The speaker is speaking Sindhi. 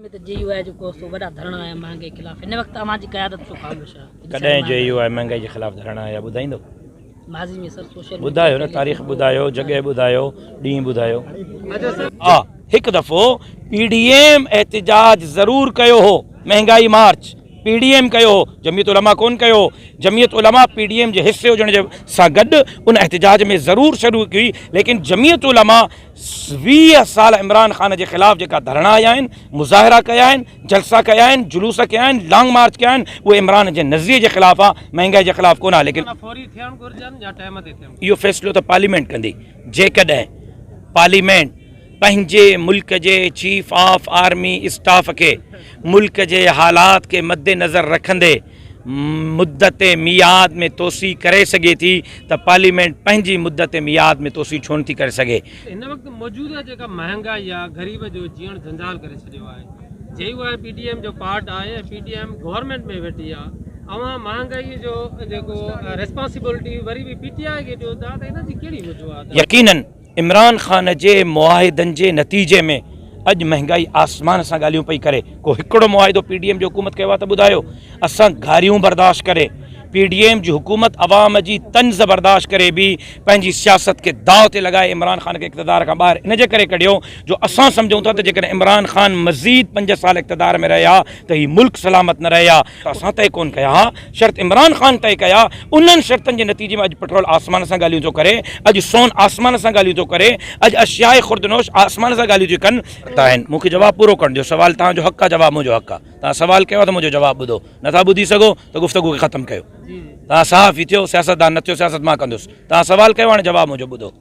۾ ته جي يو آء جو ڪو سو وڏا ڌرڻا آيا مهانگائي خلاف هن وقت اوهان جي قيادت ڇو خاموش آهي؟ ڪڏهن جي يو آء مهانگائي جي خلاف ڌرڻا آيا ٻڌائيندو؟ ماضي ۾ سر سوشل ٻڌايو نه تاريخ ٻڌايو جڳهه ٻڌايو ڏينهن ٻڌايو. ها هڪ دفعو پي ڊي ايم احتجاج ضرور ڪيو هو مهنگائي march P D M Q هو جميعت علماء ڪون ڪيو هو Jamiat Ulema P D M جي حصي هجڻ جي سان گڏ ان احتجاج ۾ ضرور شريڪ هئي ليڪن جميعت علماء 20 سال عمران خان جي خلاف جيڪا ڌرڻا هنيا آهن، مظاهرا ڪيا آهن، جلسا ڪيا آهن، جلوس ڪيا آهن، لانگ مارچ ڪيا آهن، اهي عمران جي نظريي جي خلاف آ، مهنگائي جي خلاف ڪونه آ، ليڪن اهو فيصلو ته پارليامينٽ ڪندي، جيڪڏهن پارليامينٽ پنهنجي ملڪ جي چيف آف آرمي اسٽاف کي ملڪ جي حالات کي مدنظر رکندي مدت ميعاد ۾ توسيع ڪري سگهي ٿي ته پارليامينٽ پنهنجي مدت ميعاد ۾ توسيع ڇو نٿي ڪري سگهي. هن وقت موجوده جيڪا مهانگائي آ غريب جو جيئڻ جنجال ڪري ڇڏيو آهي J U I P D M جو پارٽ آهي ۽ پي ڊي ايم گورنمينٽ ۾ ويٺي آ اوهان مهانگائي جو جيڪو ريسپانسبلٽي وري به پي ٽي آء کي ڏيو ٿا ته ان جي ڪهڙي وجوهات آهي. يقينن عمران خان جي معاهدن جي نتيجي ۾ اڄ مهنگائي آسمان سان ڳالهيون پئي ڪري، ڪو هڪڙو معاهدو پي ڊي ايم جي حڪومت ڪيو آهي ته ٻڌايو، اسان گاريون برداشت ڪري پي ڊي ايم جي حڪومت عوام جي طنز برداشت ڪري به پنهنجي سياست کي داء تي لڳائي عمران خان کي اقتدار کان ٻاهر ان جي ڪري ڪڍيو جو اسان سمجهون ٿا ته جيڪڏهن عمران خان مزيد پنج سال اقتدار ۾ رهي ها ته هي ملڪ سلامت نه رهي ها ته اسان طئي ڪونه ڪيا ها شرط عمران خان طئي ڪيا، انهن شرطن جي نتيجي ۾ اڄ پيٽرول آسمان سان ڳالهيون ٿو ڪري، اڄ سون آسمان سان ڳالهيون ٿو ڪري، اڄ اشياء خوردنوش آسمان سان ڳالهيون ٿيون ڪن. آهن، مون کي جواب پورو ڪرڻ ڏيو، سوال توهان جو حق آهي، جواب منهنجو حق آهي، توهان سوال ڪيو آهي ته منهنجو جواب ٻڌو، نه ٿا ٻڌي سگهو ته گفتگو کي ختم ڪيو، توهان صحافي ٿيو سياستدان نه ٿيو، سياست مان ڪندس، توهان سوال ڪيو هاڻي جواب منهنجو ٻڌو.